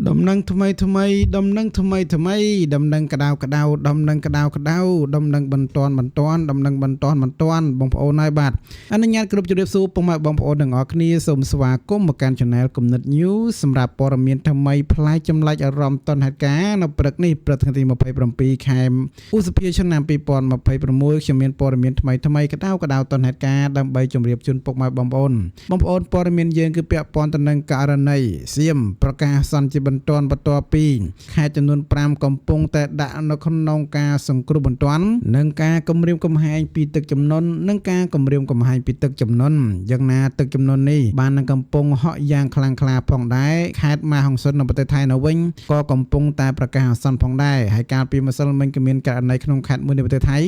ដំណឹងថ្មីថ្មីដំណឹងថ្មីថ្មីដំណឹងក្តៅក្តៅដំណឹងក្តៅក្តៅដំណឹងបន្ទាន់បន្ទាន់ដំណឹងបន្ទាន់បន្ទាន់បងប្អូនហើយបាទអនុញ្ញាតគ្រប់ជម្រាបសួរពុកម៉ែបងប្អូនទាំងអស់គ្នាសូមស្វាគមន៍មកកាន់ Channel គំនិត News សម្រាប់ព័ត៌មានថ្មីប្លែកចម្លែកអារម្មណ៍តនហេតុការណ៍នៅព្រឹកនេះព្រឹកថ្ងៃទី27ខែឧសភាឆ្នាំ2026ខ្ញុំមានព័ត៌មានថ្មីថ្មីក្តៅក្តៅតនហេតុការណ៍ដើម្បីជម្រាបជូនពុកម៉ែបងប្អូនបងប្អូនព័ត៌មានយើងគឺពាក់ព័ន្ធទៅនឹងករណីសៀមប្រកាសសន្តិជាបន្ទាន់បន្ទាប់ពីខេត្តចំនួន5កំពុងតែដាក់នៅក្នុងការសង្គ្រោះបន្ទាន់និងការគំរាមកំហែងពីទឹកជំនន់និងការគំរាមកំហែងពីទឹកជំនន់យ៉ាងណាទឹកជំនន់នេះបាននឹងកំពុងហក់យ៉ាងខ្លាំងក្លាផងដែរខេត្តម៉ាហុងសុននៅប្រទេសថៃនៅវិញក៏កំពុងតែប្រកាសអាសន្នផងដែរហើយកាលពីម្សិលមិញក៏មានករណីក្នុងខេត្តមួយនៃប្រទេសថៃ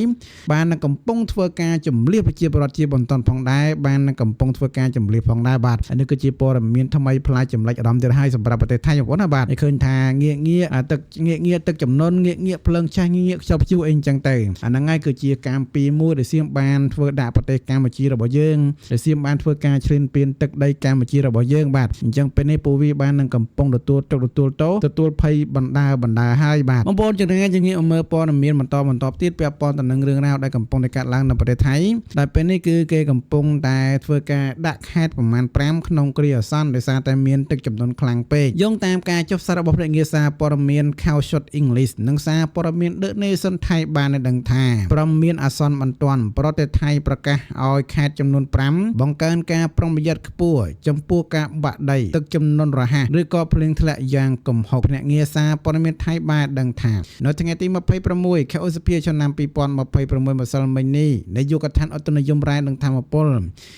បាននឹងកំពុងធ្វើការជំលះប្រជាពលរដ្ឋជាបន្ទាន់ផងដែរបាននឹងកំពុងធ្វើការជំលះផងដែរបាទនេះគឺជាព័ត៌មានថ្មីប្លែកចម្លែកអារម្មណ៍ទៀតហើយសម្រាប់ប្រទេសថៃបងប្អូនណាបាទឃើញថាងាកងាកទឹកងាកងាកទឹកចំនួនងាកងាកភ្លើងឆេះងាកងាកខ្យល់ព្យុះអីអញ្ចឹងទៅអាហ្នឹងហើយគឺជាកម្មពីមួយដែលសៀមបានធ្វើដាក់ប្រទេសកម្ពុជារបស់យើងដែលសៀមបានធ្វើការឈ្លានពានទឹកដីកម្ពុជារបស់យើងបាទអញ្ចឹងពេលនេះពូវីបាននឹងកំពុងទទួលទុកទទួលទោសទទួលភ័យបណ្ដាបណ្ដាហើយបាទបងប្អូនជំរាបជំរាបមើលព័ត៌មានបន្តបន្តទៀតពាក់ព័ន្ធទៅនឹងរឿងរ៉ាវដែលកំពុងតែកើតឡើងនៅប្រទេសថៃដែលពេលនេះគឺគេកំពុងតែធ្វើការដាក់ខេត្តប្រមាណ5ក្នុងគ្រាអាសន្នដោយសារតែមានទឹកចំនួនខ្លាំងពេកយោងតាមការចុះផ្សាយរបស់ភ្នាក់ងារសារព័ត៌មាន Khao Shot English និងសារព័ត៌មាន The Nation ថៃបានដឹងថាព្រមមានអាសន្នបន្ទាន់ប្រទេសថៃប្រកាសឲ្យខេត្តចំនួន5បង្កើនការប្រុងប្រយ័ត្នខ្ពស់ចំពោះការបាក់ដីទឹកចំនួនរហ័សឬក៏ភ្លៀងធ្លាក់យ៉ាងគំហុកភ្នាក់ងារសារព័ត៌មានថៃបានដឹងថានៅថ្ងៃទី26ខែឧសភាឆ្នាំ2026ម្សិលមិញនេះនាយកដ្ឋានឧតុនិយមរ៉ែនិងធម្មពល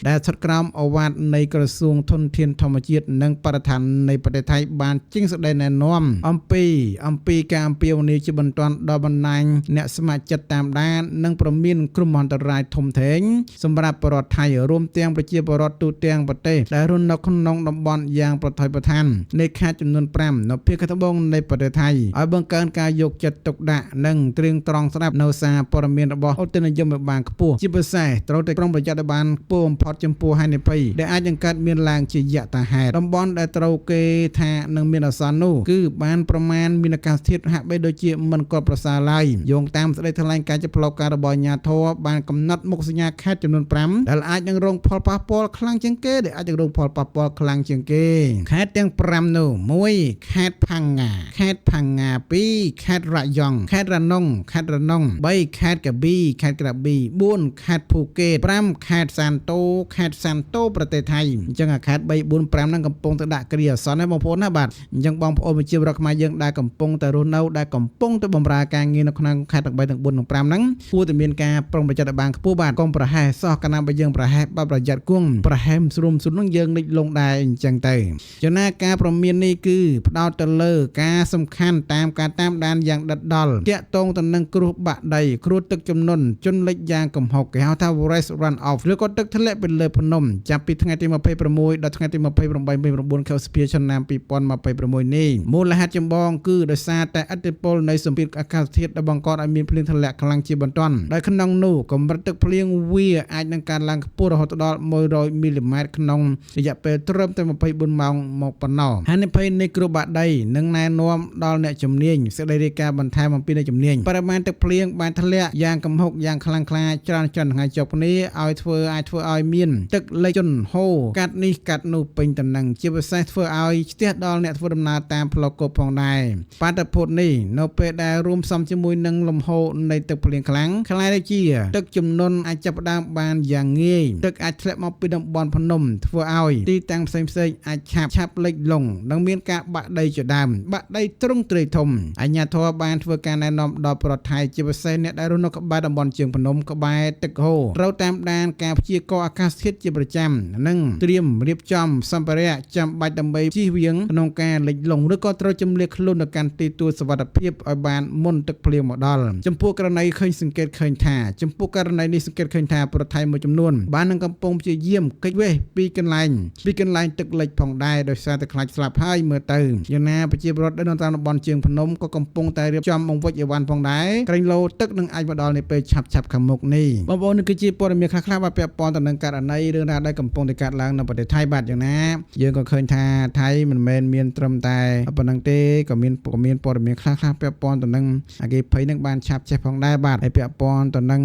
ដែលស្ថិតក្រោមឱវាទនៃក្រសួងធនធានធម្មជាតិនិងបរិស្ថាននៃប្រទេសថៃបានចេញសេចក្តីណែនាំអំពីអំពីការអំពាវនាវជាបន្ទាន់ដល់បណ្ដាញអ្នកស្ម័គ្រចិត្តតាមដាននិងប្រមានគ្រោះមហន្តរាយធំធេងសម្រាប់ប្រជាពលរដ្ឋថៃរួមទាំងប្រជាពលរដ្ឋទូទាំងប្រទេសដែលរស់នៅក្នុងតំបន់យ៉ាងប្រថុយប្រថាននៃខេត្តចំនួន5នៅភាគត្បូងនៃប្រទេសថៃឲ្យបង្កើនការយកចិត្តទុកដាក់និងត្រៀងត្រង់ស្ដាប់នៅសារព័ត៌មានរបស់ឧតុនិយមឲ្យបានខ្ពស់ជាពិសេសត្រូវតែប្រុងប្រយ័ត្នឲ្យបានខ្ពស់បំផុតចំពោះហានិភ័យដែលអាចនឹងកើតមានឡើងជាយថាហេតុតំបន់ដែលត្រូវគេថានឹងមានអាសន្ននោះគឺបានប្រមាណមានអាកាសធាតុហាក់បីដូចជាមិនគាប់ប្រសើរឡើយយោងតាមសេចក្តីថ្លែងការណ៍ជាផ្លូវការរបស់អាជ្ញាធរបានកំណត់មុខសញ្ញាខេត្តចំនួន5ដែលអាចនឹងរងផលប៉ះពាល់ខ្លាំងជាងគេដែលអាចនឹងរងផលប៉ះពាល់ខ្លាំងជាងគេខេត្តទាំង5នោះ1ខេត្តផាំងងាខេត្តផាំងងា2ខេត្តរយងខេត្តរណុងខេត្តរណុង3ខេត្តកាប៊ីខេត្តក្រាប៊ី4ខេត្តភូកេត5ខេត្តសានតូខេត្តសានតូប្រទេសថៃអញ្ចឹងអាខេត្ត3 4 5ហ្នឹងកំពុងតែដាក់គ្រាអាសន្នណាបងប្អូនណាបាទអញ្ចឹងបងប្អូនប្រជាពលរដ្ឋខ្មែរយើងដែលកំពុងតែរស់នៅដែលកំពុងតែបម្រើការងារនៅក្នុងខេត្តទាំង3ទាំង4ទាំង5ហ្នឹងគួរតែមានការប្រុងប្រយ័ត្នឲ្យបានខ្ពស់បាទកុំប្រហែសសោះកាលណាបើយើងប្រហែសបើប្រយ័ត្នគង់ប្រហែសស្រុំស្រុំហ្នឹងយើងលិចលង់ដែរអញ្ចឹងទៅចំណាការប្រមាននេះគឺផ្ដោតទៅលើការសំខាន់តាមការតាមដានយ៉ាងដិតដល់តាក់ទងទៅនឹងគ្រោះបាក់ដីគ្រោះទឹកជំនន់ជន់លិចយ៉ាងគំហុកគេហៅថា forest run off ឬក៏ទឹកធ្លាក់ពីលើភ្នំចាប់ពីថ្ងៃទី26ដល់ថ្ងៃទី28 29ខែឧសភាឆ្នាំ2026នេះមូលហេតុចម្បងគឺដោយសារតែឥទ្ធិពលនៃសម្ពាធអាកាសធាតុដែលបង្កឲ្យមានភ្លៀងធ្លាក់ខ្លាំងជាបន្ទាន់ដោយក្នុងនោះកម្រិតទឹកភ្លៀងវាអាចនឹងកើនឡើងខ្ពស់រហូតដល់100មីលីម៉ែត្រក្នុងរយៈពេលត្រឹមតែ24ម៉ោងមកប៉ុណ្ណោះហានិភ័យនៃគ្រោះបាក់ដីនឹងណែនាំដល់អ្នកជំនាញសេចក្តីរាយការណ៍បន្ថែមអំពីអ្នកជំនាញបរិមាណទឹកភ្លៀងបានធ្លាក់យ៉ាងគំហុកយ៉ាងខ្លាំងក្លាច្រើនច្រើនថ្ងៃជាប់គ្នាឲ្យធ្វើអាចធ្វើឲ្យមានទឹកលិចជន់ហូរកាត់នេះកាត់នោះពេញតំណឹងជាពិសេសធ្វើឲ្យស្ទះដល់អ្នកធ្វើដំណើរតាមផ្លូវគោកផងដែរបាតុភូតនេះនៅពេលដែលរួមផ្សំជាមួយនឹងលំហូរនៃទឹកភ្លៀងខ្លាំងក្លាយទៅជាទឹកជំនន់អាចចាប់ផ្ដើមបានយ៉ាងងាយទឹកអាចធ្លាក់មកពីតំបន់ភ្នំធ្វើឲ្យទីតាំងផ្សេងៗអាចឆាប់ឆាប់លិចលង់និងមានការបាក់ដីជាដើមបាក់ដីទ្រង់ទ្រាយធំអាជ្ញាធរបានធ្វើការណែនាំដល់ប្រទេសថៃជាពិសេសអ្នកដែលរស់នៅក្បែរតំបន់ជើងភ្នំក្បែរទឹកហូរត្រូវតាមដានការព្យាករណ៍អាកាសធាតុជាប្រចាំនិងត្រៀមរៀបចំសម្ភារៈចាំបាច់ដើម្បីជៀសវាងក្នុងការលិចលង់ឬក៏ត្រូវជម្លៀសខ្លួនទៅកាន់ទីទួលសុវត្ថិភាពឲ្យបានមុនទឹកភ្លៀងមកដល់ចំពោះករណីឃើញសង្កេតឃើញថាចំពោះករណីនេះសង្កេតឃើញថាប្រទេសថៃមួយចំនួនបាននឹងកំពុងព្យាយាមគេចវេះពីកន្លែងពីកន្លែងទឹកលិចផងដែរដោយសារតែខ្លាចស្លាប់ហើយមើលទៅយ៉ាងណាប្រជាពលរដ្ឋនៅតាមតំបន់ជើងភ្នំក៏កំពុងតែរៀបចំបង្វិចអីវ៉ាន់ផងដែរក្រែងលោទឹកនឹងអាចមកដល់នាពេលឆាប់ឆាប់ខាងមុខនេះបងប្អូននេះគឺជាព័ត៌មានខ្លះៗបាទពាក់ព័ន្ធទៅនឹងករណីរឿងរ៉ាវដែលកំពុងតែកើតឡើងនៅប្រទេសថៃបាទយ៉ាងណាយើងក៏ឃើញថាថៃមិនមែនមានត្រឹម តែប៉ុណ្្នឹងទេក៏មានព័ត៌មានខ្លះៗពាក់ព័ន្ធទៅនឹងអគ្គិភ័យនឹងបានឆាប់ឆេះផងដែរបាទហើយពាក់ព័ន្ធទៅនឹង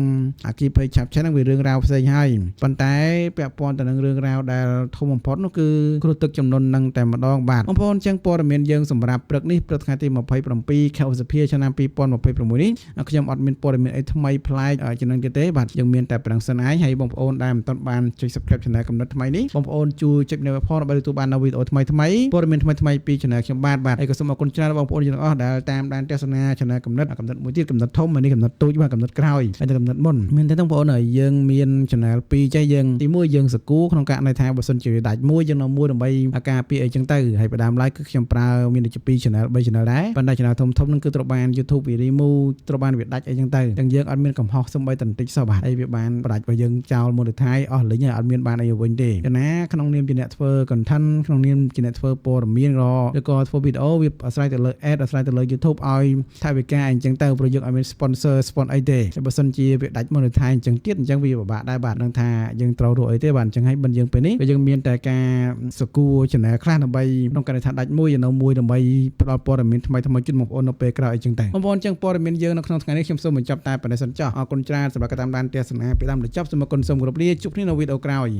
អគ្គិភ័យឆាប់ឆេះនឹងវារឿងរ៉ាវផ្សេងហើយប៉ុន្តែពាក់ព័ន្ធទៅនឹងរឿងរ៉ាវដែលធំបំផុតនោះគឺគ្រោះទឹកជំនន់នឹងតែម្ដងបាទបងប្អូនចឹងព័ត៌មានយើងសម្រាប់ព្រឹកនេះព្រឹកថ្ងៃទី27ខែឧសភាឆ្នាំ2026នេះខ្ញុំអត់មានព័ត៌មានអីថ្មីប្លែកចំណឹងទៀតទេបាទយើងមានតែប៉ុណ្្នឹងសិនឯងហើយបងប្អូនដែលមិនទាន់បានចុច Subscribe Channel កំណត់ថ្មីនេះបងប្អូនជួយចុចនៅផងដើម្បីទទួលបាននូវវីដេអូថ្មីថ្មីព័ត៌មានថ្មីថ្មីពី Channel ខ្ញុំបាទបាទហើយក៏សូមអរគុណច្រើនបងប្អូនយើងទាំងអស់ដែលតាមដានទស្សនា Channel កំណត់កំណត់មួយទៀតកំណត់ធំហើយនេះកំណត់ទូចបាទកំណត់ក្រោយហើយកំណត់មុនមានតែបងប្អូនហើយយើងមាន Channel 2ចេះយើងទី1យើងសកួរក្នុងករណីថាបើសិនជាដាច់មួយយើងនៅមួយដើម្បីការពារអីចឹងទៅហើយផ្ដើមឡើយគឺខ្ញុំប្រើមានដូចជា2 channel 3 channel ដែរប៉ុន្តែ channel ធំធំហ្នឹងគឺត្រូវបាន YouTube វា remove ត្រូវបានវាដាច់អីចឹងទៅចឹងយើងអត់មានកំហុសសំបីតន្តិចសោះបាទហើយវាបានផ្ដាច់របស់យើងចោល monetize អស់លីងហើយអត់មានបានអីវិញទេកាលណាក្នុងនាមជាអ្នកធ្វើ content ក្នុងនាមជាអ្នកធ្វើព័ត៌មានឬក៏ធ្វើវីដេអូវាអាស្រ័យទៅលើ ad អាស្រ័យទៅលើ YouTube ឲ្យថវិកាអញ្ចឹងទៅព្រោះយើងអត់មាន sponsor spon អីទេតែបើសិនជាវាដាច់ monetize អញ្ចឹងទៀតអញ្ចឹងវាពិបាកដែរបាទនឹងថាយើងត្រូវរកអីទេបាទអញ្ចឹងហើយបិណ្ឌយើងពេលនេះក៏យើងមានតែការសកួរ channel ខ្លះដើម្បីក្នុងករណីថាដាច់មួយនៅមួយដើម្បីផ្ដល់ព័ត៌មានថ្មីថ្មីជូនបងប្អូននៅពេលក្រោយអីចឹងទៅបងប្អូនអញ្ចឹងព័ត៌មានយើងនៅក្នុងថ្ងៃនេះខ្ញុំសូមបញ្ចប់តែប៉ុណ្ណេះសិនចុះអរគុណច្រើនសម្រាប់ការតាមដានទស្សនាពីដើមដល់ចប់សូមអរគុណសូមគោរពលាជួបគ្នានៅវីដេអូក្រោយ។